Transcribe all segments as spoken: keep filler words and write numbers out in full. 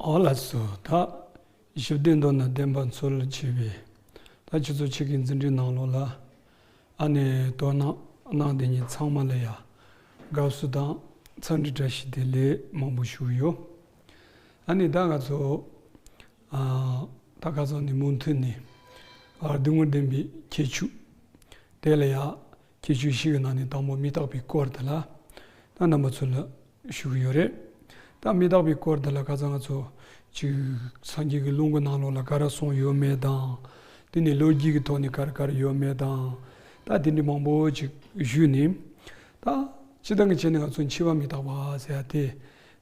ཨོ་ལགས་སོ། ད་ཞི་བདེ་མདོར་ན་བདེན་པ་འཚོལ་ཅེས་པའི་ད་ཁྱེད་ཚོ་ཁྱེད་ཀྱི་འཛིན་གྲྭའི་ནང་ལོགས་ལ་ཨ་ནི་དོ་སྣང་གནང་དེ་ཉིད་ཚང་མ་ལ་ཡ་དགའ་བསུ་དང་འཚམས་འདྲི་བཀྲ་ཤིས་བདེ་ལེགས་མང་པོ་ཞུ་གི་ཡོད། ཨ་ནི་ད་ང་ཚོ་ཨ་ད་ཁ་སང་ནས་མུ་མཐུད་ནས་ཨ་སྡུག་བསྔལ་བདེན་པའི་ཁྱད་ཆོས་དེ་ལ་ཡ་ཁྱད་ཆོས་བཞི་གི་ནང་ནས་དང་པོ་མི་རྟག་པའི་སྐོར་དེ་ལ་ད་རྣམ་པ་ཚོ་ལ་ཞུ་གི་ཡོད་རེད། ད་མི་རྟག་པའི་སྐོར་དེ་ལ་ཁ་སང་ང་ཚོ་ཅིག་སངས་རྒྱས་ཀྱི་ལུང་གི་ནང་ལོགས་ལ་ག་རེ་གསུངས་ཡོད་མེད་དང་། དེ་ནས་ལོ་རྒྱུས་ཀྱི་ཐོག་ནས་ག་རེ་ག་རེ་ཡོད་མེད་དང་། ད་དེ་འདྲ་མང་པོ་ཅིག་ཞུས་ནས། ད་སྤྱིར་བཏང་གི་ཆ་ནས་ང་ཚོ་འཆི་བ་མི་རྟག་པ་ཟེར་ཡ་དེ་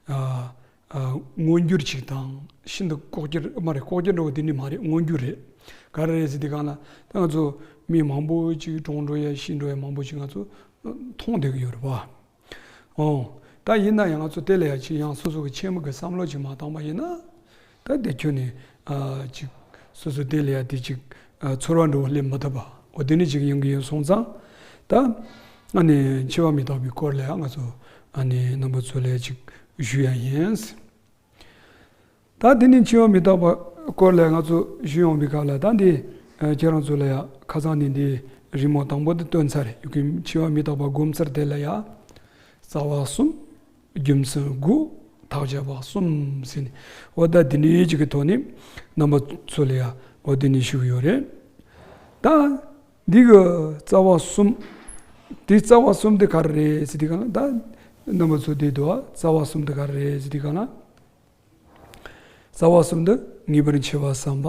ཨ་ཨ་མངོན་གྱུར་ཅིག་དང་ཤིན་ཏུ་ལྐོག་གྱུར་མ་རེད། ལྐོག་གྱུར་འདྲ་བོ་དེ་འདྲ་མ་རེད། མངོན་གྱུར་རེད། ག་རེ་རེད་ཟེར་དུས་སྒང་ལ་ད་ང་ཚོ་མི་མང་པོ་ཅིག་གྲོངས་འགྲོ་ཡ་ཤི་འགྲོ་ཡ་མང་པོ་ཅིག་ང་ཚོ་མཐོང་བསྡད་ཀྱི་ཡོད་རེད་པ། ཨོ། ད་ཡིན་ན་ཡང་ང་ཚོ་དེ་ལ་ཡ་ཅིག་ཡང་སོ་སོ་གི་ཆེན་མོ་གི་བསམ་བློ་ཅིག་མ་བཏང་པ་ཡིན་ན། ད་དེ་ཁྱོན་ནས་ཨ་ཅིག་སོ་སོ་དེ་ལ་ཡ་དེ་ཅིག་ཨ་ཚོར་བ་འདྲ་བོ་སླེབས་མ་ཐུབ་པ་འོ་དེ་ནི་ཅིག་ཡོང་གི་ཡོད་སོང་ཙང་། ད་ཨ་ནི་འཆི་བ་མི་རྟག་པའི་སྐོར་ལ་ཡ་ང་ཚོ་ཨ་ནི་རྣམ་པ་ཚོ་ལ་ཡ་ཅིག་ཞུ་ཡ་ཡིན། ད་དེ་ནས་འཆི་བ་མི་རྟག་པ་སྐོར་ལ་ང་ཚོ་ཞུ་ཡོང་བའི་སྐབས་ལ་ད་འདི་ཨ་ཁྱེད་རང་ཚོ་ལ་ཡ་ཁ་སང་ནས་འདི་རི་མོ་དང་པོ་དེ་སྟོན་ཚར་རེད། ཡུ་གི་འཆི་བ་མི་རྟག་པ་སྒོམ་ཚར་དེ་ལ་ཡ་རྩ་བ་གསུམ། རྒྱུ་མཚན་དགུ། ཐག་བཅད་པ་གསུམ་ཟེར་ནས་འོ་ད་འདི་འདྲའི་ཅིག་གི་ཐོག་ནས་རྣམ་པ་ཚོ་ལ་ཡ་འོ་འདི་ནས་ཞུ་གི་ཡོད་རེད། ད་འདི་གི་རྩ་བ་གསུམ། དེ་རྩ་བ་གསུམ་དེ་ག་རེ་རེད་ཟེར་དུས་སྒང་ལ་ད་རྣམ་པ་ཚོ་བསྡད་འདུག་ཨ། རྩ་བ་གསུམ་དེ་ག་རེ་རེད་ཟེར་དུས་སྒང་ལ། རྩ་བ་གསུམ་དུ་ངེས་པར་འཆི་བ་བསམ་པ།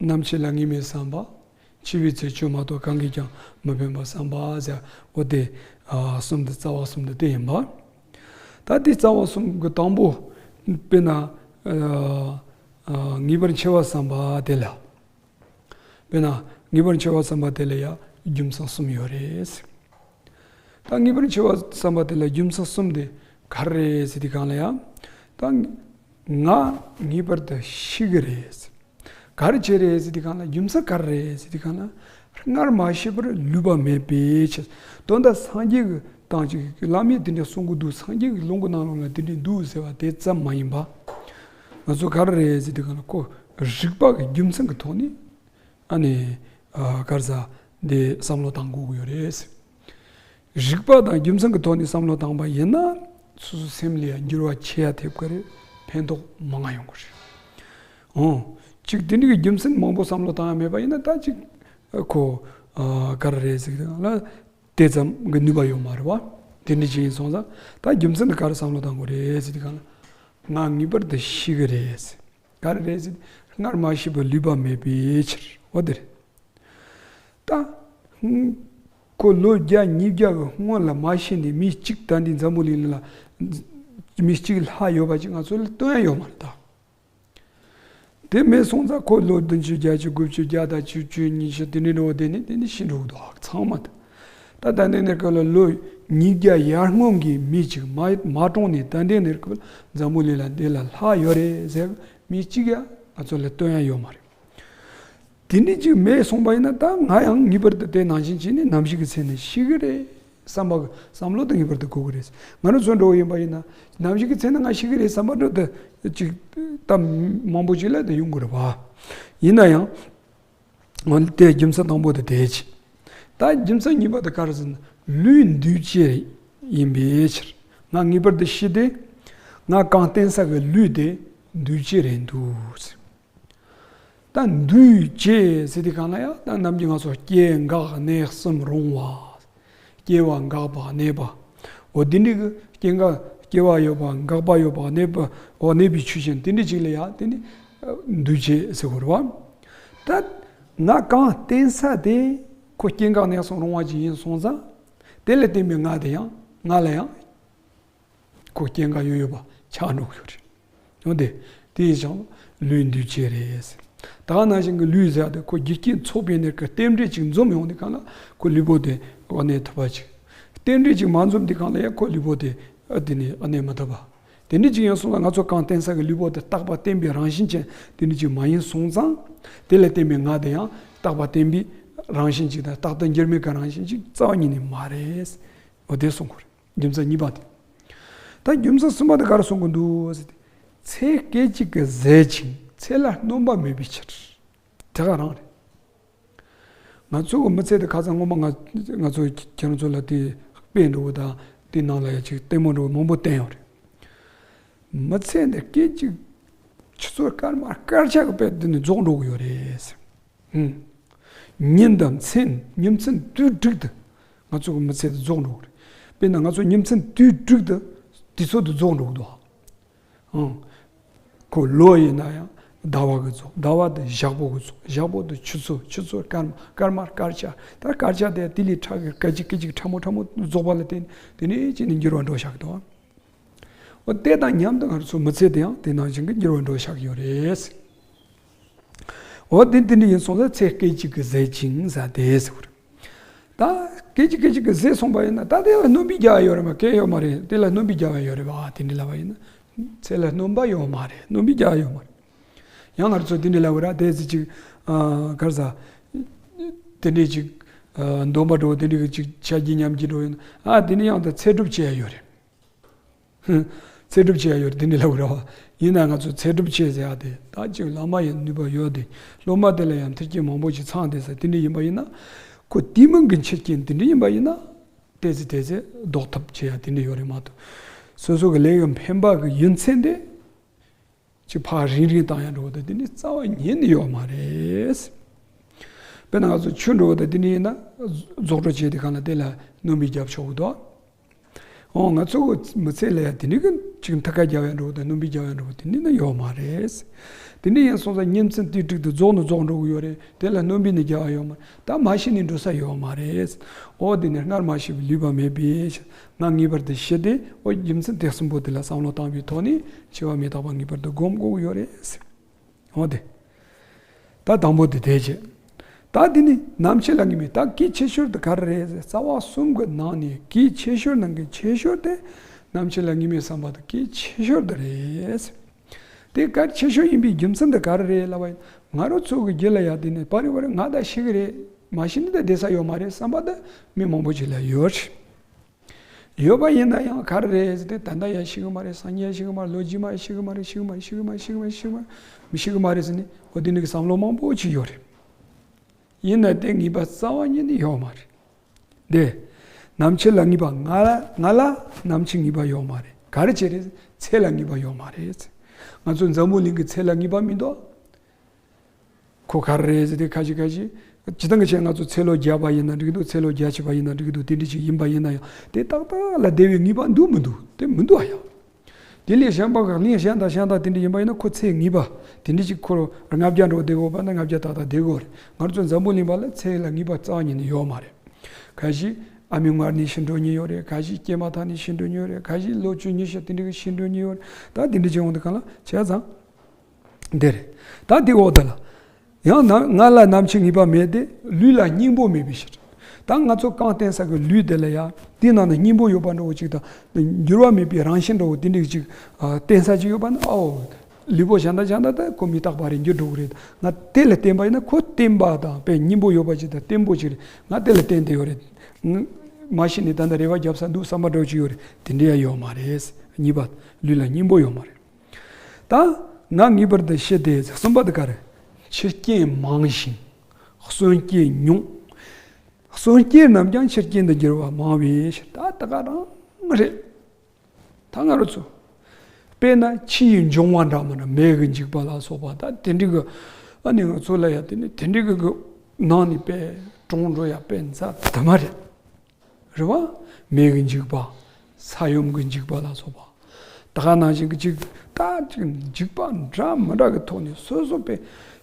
ནམ་འཆི་ལ་ངེས་མེད་བསམ་པ། འཆི་བའི་ཚེ་ཆོས་མ་གཏོགས་གང་གིས་ཀྱང་མི་ཕན་པ་བསམ་པ་ཟེར། འོ་དེ་ཨ་གསུམ་དུ་རྩ་བ་གསུམ་དུ་དེ་ཡིན་པ། ད་དེ་རྩ་བ་གསུམ་གྱི་དང་པོ། དཔེར་ན་ཨ་ཨ་ངེས་པར་འཆི་བ་བསམ་པ་དེ་ལ། དཔེར་ན་ངེས་པར་འཆི་བ་བསམ་པ་དེ་ལ་ཡང་རྒྱུ་མཚན་གསུམ་ཡོད་རེད། ད་ངེས་པར་འཆི་བ་བསམ་པ་དེ་ལ་རྒྱུ་མཚན་གསུམ་དེ་ག་རེ་རེད་ཟེར་དུས་སྒང་ལ་ཡང་། ད་ང་ངེས་པར་དུ་ཤི་གི་རེད། ག་རེ་བྱས་རེད་ཟེར་དུས་སྒང་ལ་རྒྱུ་མཚན་ག་རེ་རེད་ཟེར་དུས་སྒང་ལ། སྔར་མ་ཤི་བར་ལུས་པ་མེད་པའི་ཕྱིར། དོན་དག་སངས་རྒྱས་ཀྱི་དང་ཅིག་བླ་མས་དེ་འདྲ་གསུང་གི་འདུག་སངས་རྒྱས་ཀྱི་ལུང་གི་ནང་ལོགས་ལ་དེ་འདྲ་འདུག་ཟེར་བ་དེ་ཙམ་མ་ཡིན་པ། ང་ཚོ་ག་རེ་རེད་ཟེར་དུས་སྒང་ལ་ཁོ་རིགས་པ་གི་རྒྱུ་མཚན་གྱི་ཐོག་ནས་ཨ་ནི་ཨ་ག་རེ་ཟ་འདི་བསམ་བློ་བཏང་དགོས་ཀྱི་ཡོད་རེད། རིགས་པ་དང་རྒྱུ་མཚན་གྱི་ཐོག་ནས་བསམ་བློ་བཏང་པ་ཡིན་ན་སོ་སོའི་སེམས་ལ་ཡང་འགྱུར་བ་ཆེ་ཡ་ཐེབས་ཀྱི་རེད། ཕན་ཐོགས་མང་ང་ཡོང་གི་རེད། འོ། གཅིག་དེ་འདྲ་གི་རྒྱུ་མཚན་མང་པོ་བསམ་བློ་བཏང་ཡ་མེད་པ་ཡིན་ན་ད་གཅིག་ཁོ་ཨ་ག་རེ་རེད་ཟེར་གི་ལ། དེ་ཙམ་གྱི་ནུས་པ་ཡོད་མ་རེད་བ། དེ་འདྲ་ཅིག་ཡིན་སོང་ཙང་ད་རྒྱུ་མཚན་དེ་ག་རེ་བསམ་བློ་བཏང་དགོས་རེད་ཟེར་དུས་སྒང་ལ། ང་ངེས་པར་དུ་ཤི་གི་རེད། ག་རེ་རེད་ཟེར། སྔར་མ་ཤི་བར་ལུས་པ་མེད་པའི་ཕྱིར། འོ་དེ་རེད། ད་ཁོ་ལོ་བརྒྱ་ཉིས་བརྒྱ་གི་སྔོན་ལ་མ་ཤི་ནས་མི་གཅིག་ད་འདི་འཛམ་བུ་གླིང་ལ་མི་གཅིག་ལྷག་ཡོད་པ་ཅིག་ང་ཚོ་ལ་སྟོན་ཡ་ཡོད་མ་རེད་ད། དེ་མེད་སོང་ཙང་ཁོ་ལོ་བདུན་ཅུ་བརྒྱད་ཅུ་དགུ་བཅུ་བརྒྱ་དང་བཅུ་བཅུ་ཉི་ཤུ་དེ་འདྲའི་འགྲོ་བ་དེ་ནི་དེ་ནི་ཤི་འགྲོ་གི་འདུག་ཚང་མ་དེ། ད་ད་ལྟའི་གནས་སྐབས་ལ་ལོ་ཉིས་བརྒྱ་ཡར་སྔོན་གྱི་མི་ཅིག་མ་མ་གྲོངས་ནས་ད་ལྟའི་གནས་སྐབས་ལ་འཛམ་བུ་གླིང་ལ་འདི་ལ་ལྷག་ཡོད་རེད་ཟེར་མི་གཅིག་ཡང་ང་ཚོ་ལ་སྟོན་ཡ་ཡོད་མ་རེད། དེ་འདྲ་ཅིག་མེད་སོང་པ་ཡིན་ན་ད་ང་ཡང་ངེས་པར་དུ་དེ་ནང་བཞིན་བྱས་ནས་ནམ་ཞིག་གི་ཚེ་ནས་ཤི་གི་རེད་བསམ་པ་བསམ་བློ་དེ་ངེས་པར་དུ་དགོས་ཀྱི་རེད། ང་རང་ཚོ་འགྲོ་བ་ཡིན་པ་ཡིན་ན་ནམ་ཞིག་གི་ཚེ་ན་ང་ཤི་གི་རེད་བསམ་པ་འདྲ་དེ་ཅིག་ད་མང་པོ་ཅིག་ལ་དེ་ཡོང་གི་རེད་བ། ཡིན་ན་ཡང་འོ་དེ་རྒྱུ་མཚན་དང་པོ་དེ་དེ་ཅིག་ད་རྒྱུ་མཚན་གཉིས་པ་དེ་ག་རེ་ཟེར་ན་ལུས་འདུས་བྱས་ཡིན་པའི་ཕྱིར། ང་ངེས་པར་དུ་ཤི་སྟེ་ང་གང་བརྟེན་ས་གི་ལུས་དེ་འདུས་བྱས་རེད་འདུག་ད་འདུས་བྱས་ཟེར་དུས་སྒང་ལ་ཡང་ད་ནམ་རྒྱུན་ང་ཚོ་སྐྱེ་འགག་གནས་གསུམ་རུང་བ། སྐྱེ་བ་འགག་པ་གནས་པ། འོ་དེ་འདྲ་གི་སྐྱེ་འགག་སྐྱེ་བ་ཡོད་པ་འགག་པ་ཡོད་པ་གནས་པ་འོ་གནས་པའི་ཆོས་ཅན་དེ་འདྲ་ཅིག་ལ་ཡང་དེ་ནི་འདུས་བྱས་ཟེར་དགོས་རེད་བ། ད་ང་གང་བརྟེན་ས་དེ་ཁོ་སྐྱེ་འགག་གནས་གསུམ་རུང་བ་ཅིག་ཡིན་སོང་ཙང་དེ་ལ་བརྟེན་པའི་ང་དེ་ཡང་ང་ལ་ཡང་། ཁོ་སྐྱེ་འགག་ཡོད་ཡོད་པ་ཆགས་འགྲོ་གི་ཡོད་རེད། འོ་དེ་དེ་ཡིན་ཙང་ལུས་འདུས་བྱས་རེད། ད་ག་ནང་བཞིན་གྱི་ལུས་ཟེར་ཡ་དེ་ཁོ་རྒྱུ་རྐྱེན་ཚོགས་པའི་གནས་སྐབས་རྟེན་འབྲེལ་ཅིག་འཛོམས་ཡོང་དུས་སྒང་ལ་ཁོ་ལུས་པོ་དེ་འོ་གནས་ཐུབ་པ་ཅིག་རྟེན་འབྲེལ་ཅིག་མ་འཛོམས་དུས་སྒང་ལ་ཡང་ཁོ་ལུས་པོ་དེ་ཨ་དེ་ནས་ཨ་གནས་མི་ཐུབ་པ། དེ་འདྲ་ཅིག་ཡིན་སོང་ཙང་ང་ཚོ་གང་བརྟེན་ས་གི་ལུས་པོ་དེ་རྟག་པ་བརྟན་པའི་རང་བཞིན་ཅན་དེ་འདྲ་ཅིག་མ་ཡིན་སོང་ཙང་དེ་ལ་བརྟེན་པའི་ང་དེ་ཡང་རྟག་པ་བརྟན་པའི་རང་བཞིན་ཅིག་དང་རྟག་ཏུ་འགྱུར་མེད་ཀྱི་རང་བཞིན་ཅིག་རྩ་བ་ཉིད་ནས་མ་རེད། འོ་དེ་གསུང་གི་རེད། རྒྱུ་མཚན་གཉིས་པ་དེ། ད་རྒྱུ་མཚན་གསུམ་པ་དེ་ག་རེ་གསུང་གི་འདུག་ཟེར་ཏེ། ཚེ་སྐད་ཅིག་གིས་ཟད་ཅིང་ཚེ་ལ་སྣོན་པ་མེད་པའི་ཕྱིར། དེ་ག་རང་རེད། ང་ཚོ་གི་མི་ཚེ་དེ་ཁ་སང་སྔོན་མ་ང་ང་ཚོ་ཁྱེད་རང་ཚོ་ལ་དེ་དཔེ་འདྲ་བོ་དང་དེ་ནང་ལ་ཡ་ཅིག་ལྟད་མོ་འདྲ་བོ་མང་པོ་བསྟན་ཡོད་རེད། མི་ཚེ་འདི་སྐད་ཅིག་ཆུ་ཚོད་སྐར་མ་སྐར་ཆ་གི་དཔེ་འདི་ནས་རྫོགས་འགྲོ་གི་ཡོད་རེད། ཨང་། ཉིན་དང་མཚན་ཉིན་མཚན་དུས་དྲུག་ཏུ་ང་ཚོ་གི་མི་ཚེ་འདི་རྫོགས་འགྲོ་གི་རེད། དཔེར་ན་ང་ཚོ་ཉིན་མཚན་དུས་དྲུག་ཏུ་དུས་ཚོད་འདི་རྫོགས་འགྲོ་གི་འདུག་ཨང་། ཁོ་ལོ་ཡིན་ན་ཡང་ཟླ་བ་གི་རྫོགས། ཟླ་བ་དེ་ཞག་པོ་གི་རྫོགས། ཞག་པོ་དེ་ཆུ་ཚོད། ཆུ་ཚོད་སྐར་མ། སྐར་མ་སྐར་ཆ། ད་སྐར་ཆ་དེ་དེ་ལས་ཕྲ་གི་སྐད་ཅིག་སྐད་ཅིག་ཕྲ་མོ་ཕྲ་མོ་རྫོགས་པ་ལ་བརྟེན་དེ་ནས་ཅི་ནས་འགྱུར་བ་འགྲོ་བཞག་གི་འདུག་འོ་དེ་དང་མཉམ་དུ་ང་ཚོ་མི་ཚེ་དེ་ཡང་དེ་ནང་བཞིན་གྱི་འགྱུར་བ་འགྲོ་བཞག་གི་ཡོད་རེད། འོ་དེ་དེ་འདྲ་ཡིན་སོང་ཙང་ཚེ་སྐད་ཅིག་གིས་ཟད་ཅིང་ཟེར་དེ་ཟེར་བ་རེད། ད་སྐད་ཅིག་སྐད་ཅིག་གིས་ཟད་སོང་པ་ཡིན་ན་ད་དེ་ལ་སྣོན་པའི་རྒྱ་ཡོད་རེད་མ། གལ་ཡོད་མ་རེད། དེ་ལ་སྣོན་པའི་རྒྱ་ཡོད་རེད་བ། དེ་འདྲ་ལབ་པ་ཡིན་ན་ཚེ་ལ་སྣོན་པ་ཡོད་མ་རེད། སྣོན་པའི་རྒྱ་ཡོད་མ་རེད། ཡང་ང་ཚོ་དེ་འདྲ་ལབ་པ་ར། དེ་ཚེ་ཅིག་ཨ་ག་རེ་ཟ། དེ་འདྲ་ཅིག་ཨ་འདོན་པ་འགྲོ། དེ་འདྲ་གི་ཅིག་ཆ་རྒྱུས་ཉམས་ཀྱི་འགྲོ་ཡིན། ཨ་དེ་ནི་ཡང་ད་ཚེ་སྒྲུབ་བྱེད་ཡ་ཡོད་རེད། ཚེ་སྒྲུབ་བྱེད་ཡ་ཡོད་རེད། དེ་འདྲ་ལབ་ར་བ། ཡིན་ན་ང་ཚོ་ཚེ་སྒྲུབ་བྱེད་ཟེར་ཡ་དེ་ད་ཅིག་བླ་མ་ཡི་ནུས་པ་ཡོད་དེ། སློབ་མ་དེ་ལ་ཡང་མཐུན་རྐྱེན་མང་པོ་ཞིག་ཚང་དེ་ཟེར། དེ་འདྲ་ཡིན་པ་ཡིན་ན་ཁོ་དེ་མིན་གྱི་མཐུན་རྐྱེན་དེ་འདྲ་ཡིན་པ་ཡིན་ན་དེ་ཚེ་དེ་ཚེ་ལྡོག་ཐབས་བྱེད་ཡ་དེ་འདྲ་ཡོད་རེད་མ་གཏོགས། སོ་སོ་གི་ལས་ཀྱི་འཕེན་པ་གི་ཡུན་ཚད་དེ་ཅིག་ཕར་རིང་རིང་བཏང་ཡ་འགྲོ་བ་དང་དེ་འདྲ་རྩ་བ་ཉིད་ནས་ཡོད་མ་རེད། དཔེར་ན་ང་ཚོ་ཆུ་འགྲོ་བ་དང་དེ་འདྲ་ཡིན་ན་རྫོགས་འགྲོ་བྱེད་དེ་གང་ལ་དེ་ལ་སྣོན་པའི་རྒྱབ་ཆོག་གི་འདུག་འོ་ང་ཚོ་གི་མི་ཚེ་ལ་ཡ་དེ་འདྲ་གི་ཅིག་མཐུད་ཀ་རྒྱབ་ཡ་འགྲོ་བ་དང་སྣོན་པའི་རྒྱབ་ཡ་འགྲོ་བ་དེ་འདྲ་ནི་ཡོད་མ་རེད། དེ་འདྲ་ཡིན་སོང་ཙང་ཉིན་མཚན་དུས་དྲུག་ཏུ་རྫོགས་ནི་རྫོགས་འགྲོ་གི་ཡོད་རེད། དེ་ལ་སྣོན་པའི་ནི་རྒྱབ་ཡ་ཡོད་མ་རེད། ད་མ་ཤི་ནི་འགྲོ་ས་ཡོད་མ་རེད། འོ་དེ་ནི་སྔར་མ་ཤི་བའི་ལུས་པ་མེད་པའི་ང་ངེས་པར་དུ་ཤི་སྟེ། འོ་རྒྱུ་མཚན་དེ་གསུམ་པོ་དེ་ལ་བསམ་བློ་བཏང་བའི་ཐོག་ནས་འཆི་བ་མི་རྟག་པ་ངེས་པར་དུ་སྒོམ་དགོས་ཀྱི་ཡོད་རེད། འོ་དེ། ད་དང་པོ་དེ་དེ་བྱས། ད་དེ་ནི་ནམ་འཆི་ལ་ངེས་མེད། ད་གལ་ཆེ་ཤོས་དེ་ག་རེ་རེད་ཟེར། རྩ་བ་གསུམ་གྱི་ནང་ནས་གལ་ཆེ་ཤོས་ནང་གི་ཆེ་ཤོས་དེ་ནམ་འཆི་ལ་ངེས་མེད་བསམ་པ་དེ་གལ་ཆེ་ཤོས་དེ་རེད། དེ་གལ་ཆེ་ཤོས་ཡིན་པའི་རྒྱུ་མཚན་དེ་ག་རེ་རེད་ལབ་པ་ཡིན། ང་རང་ཚོ་གི་རྒྱུད་ལ་ཡ་དེ་ནི་པ་རི་བ་རི་ང་ད་ཤི་གི་རེད། མ་ཤི་ནི་ད་བསྡད་ས་ཡོད་མ་རེད་བསམ་པ་ད་མི་མང་པོ་ཅིག་ལ་ཡོད། ཡོད་པ་ཡིན་ན་ཡང་ག་རེ་རེད་ཟེར་ཏེ། ད་ལྟ་ཡང་ཤི་གི་མ་རེད། སང་ཉིན་ཡང་ཤི་གི་མ་རེད། ལོ་རྗེས་མ་ཡང་ཤི་གི་མ་རེད། ཤི་གི་མ་རེད། ཤི་གི་མ་རེད། ཤི་གི་མ་རེད། ཤི་གི་མ་རེད། མི་ཤི་གི་མ་རེད་ཟེར་ནས་འོ་དེ་འདྲ་གི་བསམ་བློ་མང་པོ་ཅིག་ཡོད་རེད། ཡིན་ན་དེ་ངེས་པ་རྩ་བ་ཉིད་ནས་ཡོད་མ་རེད། དེ་ནམ་འཆི་ལ་ངེས་པ་ང་ལ་ང་ལ་ནམ་འཆི་ངེས་པ་ཡོད་མ་རེད། ག་རེ་བྱས་རེད། ཚེ་ལ་ངེས་པ་ཡོད་མ་རེད། ང་ཚོ་འཛམ་བུ་གླིང་གི་ཚེ་ལ་ངེས་པ་མི་འདུག་ཁོ་ག་རེ་རེད་ཟེར་ཏེ་ཁ་ཤས་ཁ་ཤས་སྤྱིར་བཏང་གི་ཆ་ནས་ང་ཚོ་ཚེ་ལོ་བརྒྱ་པ་ཡིན་ན་འགྲིག་འདུག་ཚེ་ལོ་བརྒྱ་ཆགས་པ་ཡིན་ན་འགྲིག་འདུག་དེ་འདྲ་ཞིག་ཡིན་པ་ཡིན་ན་ཡང་དེ་ཏག་ཏག་ལ་བསྡད་པའི་ངེས་པ་འདུག་མི་འདུག་དེ་མི་འདུག་ཨ་ཡ། དེ་ལས་གཞན་པ་གི་གླིང་གཞན་དང་གཞན་དང་དེ་འདྲ་ཡིན་པ་ཡིན་ན་ཁོ་ཚེ་ངེས་པ་དེ་འདྲ་ཞིག་ཁོ་ལྔ་བརྒྱ་འགྲོ་བསྡད་དགོས་པ་ན་ལྔ་བརྒྱ་ཏག་ཏག་བསྡད་དགོས་རེད། ང་ཚོ་འཛམ་བུ་གླིང་པ་ལ་ཚེ་ལ་ངེས་པ་རྩ་བ་ཉིད་ནས་ཡོད་མ་རེད། ཁ་ཤས་ཨ་མའི་མངལ་ནས་ཤི་འགྲོ་མཁན་ཡོད་རེད། ཁ་ཤས་སྐྱེས་མ་ཐག་ནས་ཤི་འགྲོ་མཁན་ཡོད་རེད། ཁ་ཤས་ལོ་བཅུ་ཉི་ཤུ་དེ་འདྲ་གི་ཤི་འགྲོ་མཁན་ཡོད་རེད། ད་དེ་འདྲ་བྱས་འོང་དུས་གང་ལ་བྱས་ཙང་། འདི་རེད། ད་དེ་འོག་དེ་ལ། ཡང་ན་ང་ལ་ནམ་འཆི་ངེས་པ་མེད་དེ། ལུས་ལ་སྙིང་པོ་མེད་པའི་ཕྱིར། ད་ང་ཚོ་གང་བརྟེན་ས་གི་ལུས་དེ་ལ་ཡ་དེའི་ནང་ན་སྙིང་པོ་ཡོད་པ་འདྲ་བོ་ཅིག་དང་། འགྱུར་བ་མེད་པའི་རང་བཞིན་འདྲ་བོ་དེ་འདྲ་ཅིག་ཨ་བརྟེན་ས་ཅིག་ཡོད་པ་ན་ཨོ། ལུས་པོ་གཞན་དང་གཞན་དང་ད་ཁོ་མི་རྟག་པ་རེད། འགྱུར་འགྲོ་གི་རེད། ང་དེ་ལ་བརྟེན་པ་ཡིན་ན་ཁོ་བརྟེན་པ་དང་དཔེ་སྙིང་པོ་ཡོད་པ་ཅིག་དང་བརྟེན་པོ་ཅིག་རེད། ང་དེ་ལ་བརྟེན་དེ་ཡོད་རེད། ང་མ་ཤི་ནས་ད་ལྟ་རེ་བ་རྒྱབ་ས་འདུག་བསམ་པ་འདྲ་བོ་ཅིག་ཡོད་རེད། དེ་འདྲ་ཡ་ཡོད་མ་རེད། གཉིས་པ། ལུས་ལ་སྙིང་པོ་ཡོད་མ་རེད། ད་ང་ངེས་པར་དུ་ཤི་སྟེ་ཟེར། གསུམ་པ་དེ་ག་རེ། འཆི་རྐྱེན་མང་ཞིང་གསོན་རྐྱེན་ཉུང་། གསོན་རྐྱེན་རྣམས་ཀྱང་འཆི་རྐྱེན་དུ་འགྱུར་བ་མང་བའི་ཕྱིར། ད་དེ་ག་རང་རེད། ད་ང་རང་ཚོ་དཔེར་ན་ཕྱི་ཡི་འབྱུང་བ་འདྲ་མི་འདྲ། མེ་གི་འཇིགས་པ་ལ་སོགས་པ་ད་དེ་འདྲ་གི་ཨ་ནི་ང་ཚོ་ལ་ཡ་དེ་ནི་དེ་འདྲ་གི་གི་ནང་ནས་དཔེ་གྲོངས་འགྲོ་ཡ་དཔེ་མཛད་དུ་མ་རེད། རེད་བ། མེ་གི་འཇིགས་པ། ས་ཡོམ་གི་འཇིགས་པ་ལ་སོགས་པ། ད་ག་ནང་བཞིན་གྱི་ཅིག་ད་ཅིག་འཇིགས་པ་འདྲ་མི་འདྲ་གི་ཐོག་ནས་སོ་སོ་དཔེ་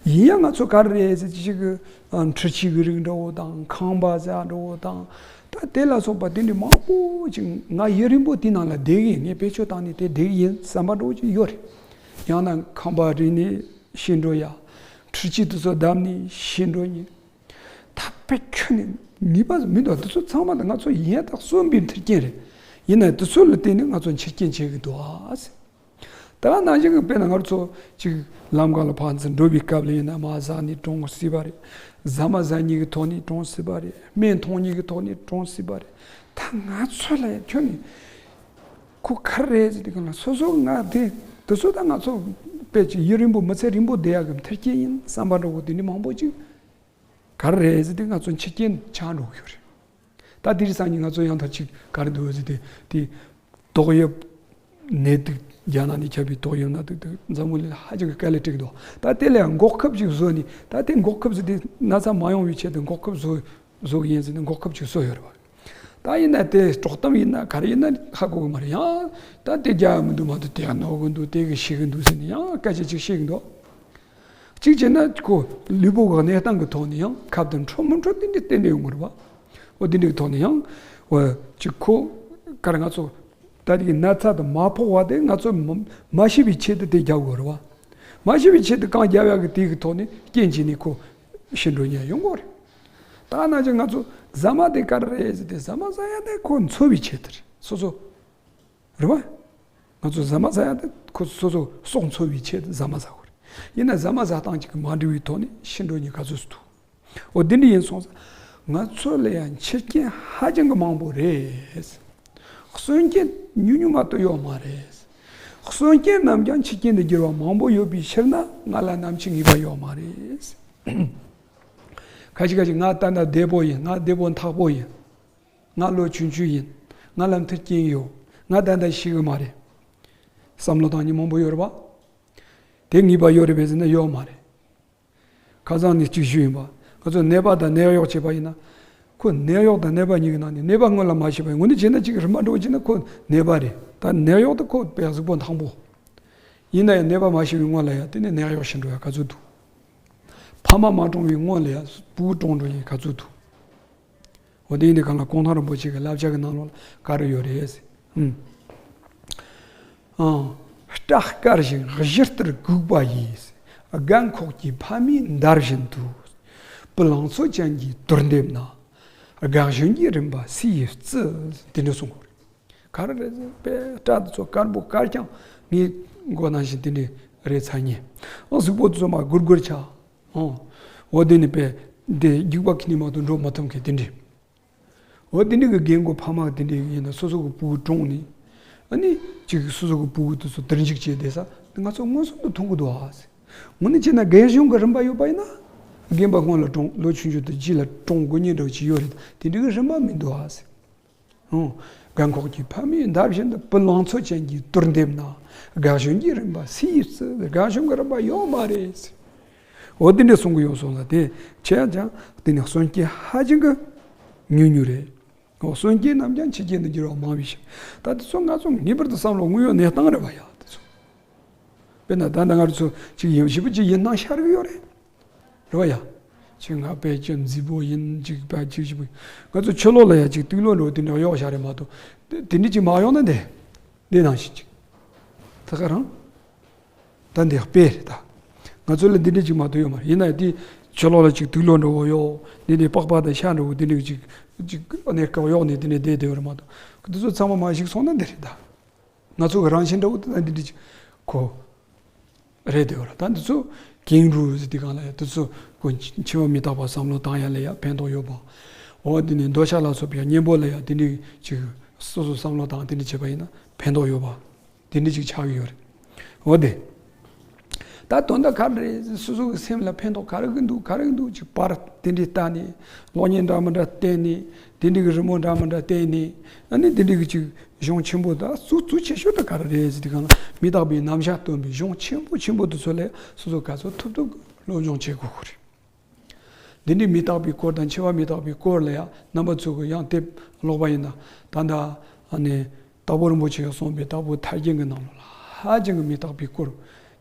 ཡིན་ཡང་ང་ཚོ་ག་རེ་རེད་ཟེར་ཅིག་གི་འཕྲུལ་ཆས་གི་རིགས་འདྲ་བོ་དང་ཁང་པ་ཟེར་འདྲ་བོ་དང་། ད་དེ་ལ་སོགས་པ་དེ་འདྲ་མང་པོ་ཅིག་ང་ཡུན་རིང་པོ་དེའི་ནང་ལ་བསྡད་གི་ཡིན། ངས་བེད་སྤྱོད་བཏང་ནས་དེ་བསྡད་གི་ཡིན་བསམ་པ་འདྲ་བོ་ཅིག་ཡོད་རེད། ཡང་ན་ཁང་པ་རིག་ནས་ཤི་འགྲོ་ཡ། འཕྲུལ་ཆས་དེ་ཚོ་བརྡབས་ནས་ཤི་འགྲོ་ཡིན། ད་དཔེ་ཁྱོན་ནས་ངེས་པ་མི་འདུག་དེ་ཚོ་ཚང་མ་ད་ང་ཚོ་ཡིན་ཡ་ད་གསོན་པའི་མཐུན་རྐྱེན་རེད། ཡིན་ན་དེ་ཚོ་ལ་བརྟེན་ནས་ང་ཚོ་འཆི་རྐྱེན་བྱེད་ཀྱི་འདུག་ཨ་ཟེར། ད་ནང་བཞིན་གྱི་དཔེར་ན་ང་ཚོ་ཅིག་ལམ་ཁ་ལ་ཕར་ཚུར་འགྲོ་བའི་སྐབས་ལ་ཡིན་ན་མར་ཟག་ནས་གྲོངས་སྲིད་པ་རེད། ཟ་མ་ཟ་མཁན་གྱི་ཐོག་ནས་གྲོངས་སྲིད་པ་རེད། སྨན་འཐུང་མཁན་གྱི་ཐོག་ནས་གྲོངས་སྲིད་པ་རེད། ད་ང་ཚོ་ལ་ཡང་ཁྱོན་ནས་ཁོ་ག་རེ་རེད་ཟེར་དུས་སྒང་ལ་སོ་སོ་ང་དེ་ དེ་ཚོ་ད་ང་ཚོ་དཔེ་ཅིག་ཡུན་རིང་པོ་མི་ཚེ་རིང་པོ་བསྡད་ཡག་གི་མཐུན་རྐྱེན་ཡིན་བསམ་པ་འདྲ་བོ་དེ་འདྲ་མང་པོ་ཅིག་ག་རེ་རེད་ཟེར་དུས་ང་ཚོ་འཆི་རྐྱེན་ཆགས་འགྲོ་གི་ཡོད་རེད། ད་དེ་རིང་སང་ཉིན་ང་ཚོ་ཡང་ད་ཅིག་ག་རེ་འདུག་ཟེར་དུས་དེ། ཏོག་དབྱིབས་ནད་དུག་རྒྱ་ནག་ནས་ཁྱབ་པའི་ཏོག་དབྱིབས་ནད་དུག་དེ་འཛམ་བུ་གླིང་ལ་ཧ་ཅང་གི་དཀའ་ལས་སྤྲད་ཀྱི་འདུག་ད་དེ་ལ་ཡང་འགོག་ཁབ་ཅིག་བཟོས་ནས། ད་དེ་འགོག་ཁབ་ཟེར་དུས་ན་ཚ་མ་ཡོང་བའི་ཆེད་དུ་འགོག་ཁབ་བཟོ་བཟོ་གི་ཡིན་ཟེར་ནས་འགོག་ཁབ་ཅིག་བཟོས་ཡོད་རེད་བ། ད་ཡིན་ན་དེ་དཀྲོག་གཏམ་ཡིན་ན་ག་རེ་ཡིན་ན་ཧ་གོ་གི་མ་རེད། ཡང་ད་དེ་རྒྱག་ཡག་མི་འདུག་མ་གཏོགས་དེ་ཡང་ནོར་གི་འདུག་དེ་གི་ཤི་གི་འདུག་ཟེར་ནས་ཡང་སྐད་ཆ་ཅིག་བཤད་གི་འདུག་གཅིག་བྱས་ན་ཁོ་ལུས་པོ་གི་གནས་སྟངས་ཀྱི་ཐོག་ནས་ཡང་ཁབ་དང་འཕྲོད་མི་འཕྲོད་དེ་འདྲའི་བསྟན་ནས་ཡོང་གི་རེད་བ། འོ་དེ་འདྲའི་ཐོག་ནས་ཡང་འོ་ཅིག་ཁོ་ག་རེ་ང་ཚོ་ད་དེ་གི་ན་ཚ་དང་མ་ཕོག་པ་དེ་ང་ཚོ་མ་མ་ཤི་བའི་ཆེད་དུ་དེ་རྒྱག་དགོས་རེད་བ། མ་ཤི་བའི་ཆེད་དུ་གང་རྒྱག་ཡག་གི་དེ་གི་ཐོག་ནས་རྐྱེན་བྱས་ནས་ཁོ་ཤི་འགྲོ་མཁན་ཡོང་གི་རེད། ད་ནང་བཞིན་ང་ཚོ་ཟ་མ་དེ་ག་རེ་རེད་ཟེར་ཏེ་ཟ་མ་ཟ་ཡག་དེ་ཁོ་འཚོ་བའི་ཆེད་དུ་རེད། སོ་སོ་རེད་བ། ང་ཚོ་ཟ་མ་ཟ་ཡག་དེ་ཁོ་སོ་སོ་སྲོག་འཚོ་བའི་ཆེད་དུ་ཟ་མ་ཟ་དགོས་རེད། ཡིན་ན་ཟ་མ་ཟ་སྟངས་ཅིག་གི་མ་འགྲིག་པའི་ཐོག་ནས་ཤི་འགྲོ་མཁན་ག་ཚོད་ཅིག་འདུག་འོ་འདི་འདྲ་ཡིན་སོང་ཙང་ང་ཚོ་ལ་ཡང་འཆི་རྐྱེན་ཧ་ཅང་གི་མང་པོ་རེད། གསོན་རྐྱེན་ཉུང་ཉུང་མ་གཏོགས་ཡོད་མ་རེད། གསོན་རྐྱེན་རྣམས་ཀྱང་འཆི་རྐྱེན་དུ་འགྱུར་བ་མང་པོ་ཡོད་པའི་ཕྱིར་ན་ང་ལ་ནམ་འཆི་ངེས་པ་ཡོད་མ་རེད། ཁ་ཅིག་ཁ་ཅིག་ང་ད་ལྟ་བདེ་པོ་ཡིན། ང་བདེ་པོ་ཐག་པོ་ཡིན། ང་ལོ་ཆུང་ཆུང་ཡིན། ང་ལ་མཐུན་རྐྱེན་ཡོད། ང་ད་ལྟ་ཤི་གི་མ་རེད། བསམ་བློ་བཏང་མཁན་མང་པོ་ཡོད་རེད་པ། དེ་ངེས་པ་ཡོད་རེད་པས་ཟེར་ན་ཡོད་མ་རེད། ཁ་སང་ནས་གཅིག་ཞུས་ཡིན་པ། ང་ཚོ་ནད་པ་དང་ནད་གཡོག་བྱས་པ་ཡིན་ན། ཁོ་ནད་གཡོག་དང་ནད་པ་གཉིས་ཀྱི་ནང་ནས་ནད་པ་སྔོན་ལ་མ་ཤི་བའི་ངོས་ནས་བྱས་ན་གཅིག་རིམ་པ་འགྲོ་བྱས་ན་ཁོ་ནད་པ་རེད། ད་ནད་གཡོག་དེ་ཁོ་དཔེ་གཟུགས་པོ་ཐང་པོ། ཡིན་ན་ཡང་ནད་པ་མ་ཤི་བའི་སྔོན་ལ་ཡང་དེ་ནས་ནད་གཡོག་ཤི་འགྲོ་ཡ་ག་ཚོད་འདུག་ཕ་མ་མ་གྲོངས་པའི་སྔོན་ལ་ཡང་བུ་གྲོངས་འགྲོ་ཡ་ག་ཚོད་འདུག་འོ་དེ་ཡིན་དུས་གང་ལ་གུང་ཐང་རིན་པོ་ཆེ་གི་བསླབ་བྱ་གི་ནང་ལོགས་ལ་ག་རེ་ཡོད་རེད་ཟེར། ཨང་། སྐྲ་དཀར་ཞིང་གཞུ་ལྟར་གུག་པ་ཡིས། རྒད་འཁོགས་ཀྱི་ཕ་མའི་འདར་བཞིན་དུ། བུ་ལང་ཚོ་ཅན་གྱི་དུར་འདེབས་ན། རྒན་གཞོན་གྱི་རིམ་པ་སུ་ཡིས་བརྩི། དེ་འདྲ་གསུང་གི་རེད། ག་རེ་རེད་ཟེར་བའི་སྐྲ་དེ་ཚོ་དཀར་པོ་དཀར་རྐྱང་། ངའི་མགོ་ནང་བཞིན་དེ་འདྲ་རེད་ཚར་ཉེ། ཨང་། གཟུགས་པོ་དེ་ཚོ་མར་སྒུར་སྒུར་ཆགས། ཨང་། འོ་དེ་ནི་པས་འདི་རྒྱུག་པ་ཁྱི་ནི་མ་གཏོགས་འགྲོ་མ་ཐུབ་མཁན་དེ་འདྲ། འོ་དེ་འདྲ་གི་རྒན་རྒོན་ཕ་མ་དེ་འདྲ་ཡིན་ན་སོ་སོ་གི་སྤུ་གུ་གྲོངས་ནས། ཨ་ནི་ཅིག་སོ་སོ་གི་སྤུ་གུ་དེ་ཚོ་དུར་འཇུག་བྱས་བསྡད་ས་ང་ཚོ་མངོན་སུམ་དུ་མཐོང་གི་འདུག་ཨ་ཟེར། དངོས་གནས་བྱས་ན་རྒན་གཞོན་གྱི་རིམ་པ་ཡོད་པ་ཡིན་ན། རྒན་པ་སྔོན་ལ་གྲོངས། ལོ་ཆུང་ཆུང་དེ་རྗེས་ལ་གྲོངས་དགོས་ངེས་འདྲ་བོ་ཅིག་ཡོད་རེད། དེ་འདྲ་གི་རིམ་པ་མི་འདུག་ཨ་ཟེར། ཨང་། རྒད་འཁོགས་ཀྱི་ཕ་མའི་འདར་བཞིན་དུ། བུ་ལང་ཚོ་ཅན་གྱི་དུར་འདེབས་ན། རྒན་གཞོན་གྱི་རིམ་པ་སུ་ཡིས་བརྩི། རྒན་གཞོན་གྱི་རིམ་པ་ཡོད་མ་རེད་ཟེར། འོ་དེ་འདྲ་གསུང་གི་ཡོད་སོང་ཙང་། དེ་བྱས་ཀྱང་དེ་ནི་གསོན་རྐྱེན་ཧ་ཅང་གི་ཉུང་ཉུང་རེད། འོ་གསོན་རྐྱེན་རྣམས་ཀྱང་འཆི་རྐྱེན་དུ་འགྱུར་བ་མང་བའི་ཕྱིར། ད་དེ་ཚོ་ང་ཚོ་ངེས་པར་དུ་བསམ་བློ་དངོས་ཡོད་གནས་སྟངས་རེད་བ་ཡ། དེ་ཚོ། དཔེར་ན་ད་ལྟ་ང་ཚོ་ཅིག་ཡིན་ཞིབ་པོ་ཅིག་ཡིན་སྣང་ཤར་གི་ཡོད་རེད། རེད་བ་ཡ། ཅིག་ང་དཔེ་ཅིག་མཛེས་པོ་ཡིན། ཅིག་དཔེ་ཅིག་ཞིབ་པོ། ང་ཚོ་ཕྱི་ལོགས་ལ་ཡ་ཅིག་དུག་སློག་འདྲ་བོ་དེ་འདྲ་གཡོག་བཞག་རེད་མ་གཏོགས། དེ་དེ་འདྲ་ཅིག་མ་གཡོག་ན་འདི། འདི་ནང་བཞིན་ཅིག་ད་ག་རང་། ད་འདི་དཔེ་རེད་ད། ང་ཚོ་ལ་འདི་འདྲ་ཅིག་མ་གཏོགས་ཡོད་མ་རེད། ཡིན་ན་ཡང་དེ་ཕྱི་ལོགས་ལ་ཅིག་དུག་སློག་འདྲ་བོ་གཡོག་འདི་འདྲའི་པགས་པ་དང་ཤ་འདྲ་བོ་འདི་འདྲ་ཅིག་ཅིག་གནས་སྐབས་གཡོག་ནས་འདི་འདྲ་བསྡད་བསྡད་ཡོད་རེད་མ་གཏོགས། དེ་ཚོ་ཚང་མ་མར་ཞིག་སོང་ན་འདི་རེད་ད། ང་ཚོ་གི་རང་བཞིན་འདྲ་བོ་དེ་ད་འདི་འདྲ་ཅིག་གོ་རེད་དེ་བར་ད་འདི་ཚོ་ཀེང་རུ་ཟེར་དེ་གང་ལ་ཡ་དེ་ཚོ་ཀུན་འཆི་བ་མི་རྟག་པ་བསམ་བློ་བཏང་ཡ་ལ་ཡ་ཕན་ཐོགས་ཡོད་པ། འོ་དེ་ནས་འདོད་ཆགས་ལ་སོགས་པའི་གཉེན་པོ་ལ་ཡ་དེ་འདྲ་ཅིག་སོ་སོ་བསམ་བློ་བཏང་དེ་འདྲ་བྱས་པ་ཡིན་ན་ཕན་ཐོགས་ཡོད་པ་དེ་འདྲ་ཅིག་ཆགས་ཀྱི་ཡོད་རེད། འོ་དེ། ད་དོན་དག་ག་རེ་རེད། སོ་སོ་གི་སེམས་ལ་ཕན་ཐོགས་ག་རེ་གི་འདུག་ག་རེ་གི་འདུག་ཅིག་པར་དེ་འདྲའི་ལྟ་ནས། གློག་བརྙན་འདྲ་མི་འདྲ་བལྟས་ནས། དེ་འདྲའི་གི་རི་མོ་འདྲ་མི་འདྲ་བལྟས་ནས། ཨ་ནི་དེ་འདྲའི་གི་ཅིག་གཞུང་ཆེན་པོ་ད་གཙོ་གཙོ་ཆེ་ཤོས་ད་ག་རེ་རེད་ཟེར་དུས་གང་ལ་མི་རྟག་པའི་རྣམ་གཞག་སྟོན་པའི་གཞུང་ཆེན་པོ་ཆེན་པོ་དེ་ཚོ་ལ་སོ་སོ་ག་ཚོད་ཐུབ་ཐུབ་སློབ་སྦྱོང་བྱེད་དགོས་ཀྱི་རེད། འདི་འདྲའི་མི་རྟག་པའི་སྐོར་དང་འཆི་བ་མི་རྟག་པའི་སྐོར་ལ་ཡང་རྣམ་པ་ཚོ་གི་ཡང་དེབ་ཀློག་པ་ཡིན་ན་ད་ལྟ་ཨ་ནི་དྭགས་པོ་རིན་པོ་ཆེས་གསུངས་པའི་དྭགས་པོ་ཐར་རྒྱན་གྱི་ནང་ལོགས་ལ་ཧ་ཅང་གི་མི་རྟག་པའི་སྐོར།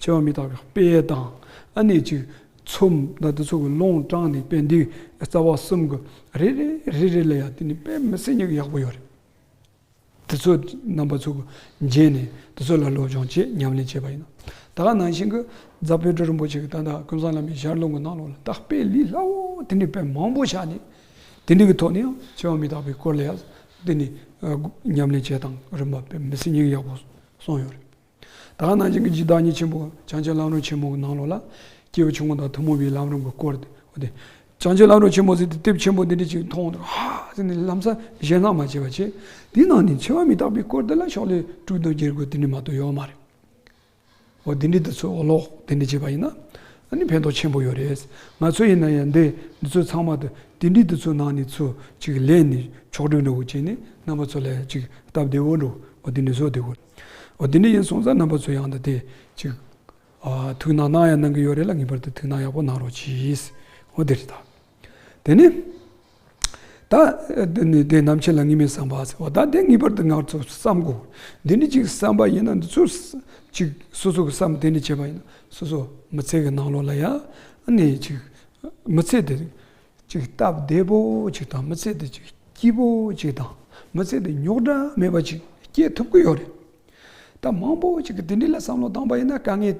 འཆི་བ་མི་རྟག་པའི་དཔེ་དང་ཨ་ནི་ཅིག་ཚོམས་དང་དེ་ཚོ་གི་ལུང་དྲངས་ནས་དཔེ་འདི་རྩ་བ་གསུམ་གི་རེ་རེ་རེ་རེ་ལ་ཡང་དེ་ནི་དཔེ་མི་སྲིད་ཉག་ཡག་པོ་ཡོད་རེད། དེ་ཚོ་རྣམ་པ་ཚོ་གི་མཇལ་ནས་དེ་ཚོ་ལ་སློབ་སྦྱོང་བྱེད། ཉམས་ལེན་བྱེད་པ་ཡིན་ན། ད་ག་ནང་བཞིན་གི་རྫ་དཔལ་སྤྲུལ་རིན་པོ་ཆེ་གི་ད་ལྟ་ཀུན་བཟང་བླ་མའི་ཞལ་ལུང་གི་ནང་ལོགས་ལ་ད་དཔེ་ལས་སླ་བོ་དེ་འདྲའི་དཔེ་མང་པོ་བཞག་ནས་དེ་འདྲའི་གི་ཐོག་ནས་ཡང་འཆི་བ་མི་རྟག་པའི་སྐོར་ལ་ཡང་དེ་ནི་ཨ་ཉམས་ལེན་བྱེད་སྟངས་རིམ་པ་དཔེ་མི་སྲིད་ཉག་ཡག་པོ་གསུངས་ཡོད་རེད། ད་ག་ནང་བཞིན་གྱི་རྗེ་བདག་ཉིད་ཆེན་པོ་བྱང་ཆུབ་ལམ་རིམ་ཆེན་མོ་གི་ནང་ལོགས་ལ་སྐྱེས་བུ་ཆུང་ངུ་དང་ཐུན་མོང་བའི་ལམ་རིམ་གྱི་སྐོར་དེ། འོ་དེ། བྱང་ཆུབ་ལམ་རིམ་ཆེན་མོ་ཟེར་ཏེ་དེབ་ཆེན་པོ་འདི་འདྲ་ཅིག་མཐོང་ནས་ཧ་ཟེར་ནས་ལམ་སང་ཞེད་སྣང་མ་བྱེད་པ་བྱེད། དེའི་ནང་ནས་འཆི་བ་མི་རྟག་པའི་སྐོར་དེ་ལ་ཤོག་ལེ་དྲུག་དང་བརྒྱད་དགོས་དེ་འདྲ་མ་གཏོགས་ཡོད་མ་རེད། འོ་དེ་འདྲའི་དེ་ཚོ་ཀློག་དེ་འདྲ་བྱས་པ་ཡིན་ན་ཨ་ནི་ཕན་ཐོགས་ཆེན་པོ་ཡོད་རེད། ང་ཚོ་ཡིན་ན་ཡང་འདི་འདི་ཚོ་ཚང་མ་དེ་དེ་འདྲའི་དེ་ཚོ་ནང་ནས་ཚུར་ཅིག་ལེན་ནས་ཕྱོགས་སྒྲིག་འདྲ་བོ་བྱས་ནས་རྣམ་པ་ཚོ་ལ་ཅིག་སྟབས་བདེ་བོ་འགྲོ། འོ་དེ་འདྲ་བཟོ་བདེ་བོ། འོ་དེ་འདྲ་ཡིན་སོང་ཙང་རྣམ་པ་ཚོ་ཡང་ད་དེ་ཅིག་ཨ་ཐུགས་སྣང་གནང་ཡང་གནང་གི་ཡོད་རེད་ལ། ངེས་པར་དུ་ཐུགས་སྣང་ཡག་པོ་གནང་རོགས་གྱིས། འོ་དེ་རེད་ད། དེ་ནས་ད་དེ་ནས་དེ་ནམ་འཆི་ལ་ངེས་མེད་བསམ་པ་ཟེར་བ་ད་དེ་ངེས་པར་དུ་ང་ཚོ་བསམ་དགོས། འདི་འདྲ་ཅིག་བསམ་པ་ཡིན་ན་འདི་ཚོ་ཅིག་སོ་སོ་གི་བསམ་དེ་འདྲ་བྱས་པ་ཡིན་ན་སོ་སོ་མི་ཚེ་གི་ནང་ལོགས་ལ་ཡང་ཨ་ནི་ཅིག་མི་ཚེ་དེ་ཅིག་སྟབས་བདེ་པོ་ཅིག་དང་མི་ཚེ་དེ་ཅིག་སྐྱིད་པོ་ཅིག་དང་མི་ཚེ་དེ་རྙོག་དྲ་མེད་པ་ཅིག་སྐྱེལ་ཐུབ་ཀྱི་ཡོད་རེད། ད་མང་པོ་ཅིག་གིས་དེ་འདྲ་ལ་བསམ་བློ་བཏང་པ་ཡིན་ན་དཀའ་ངལ་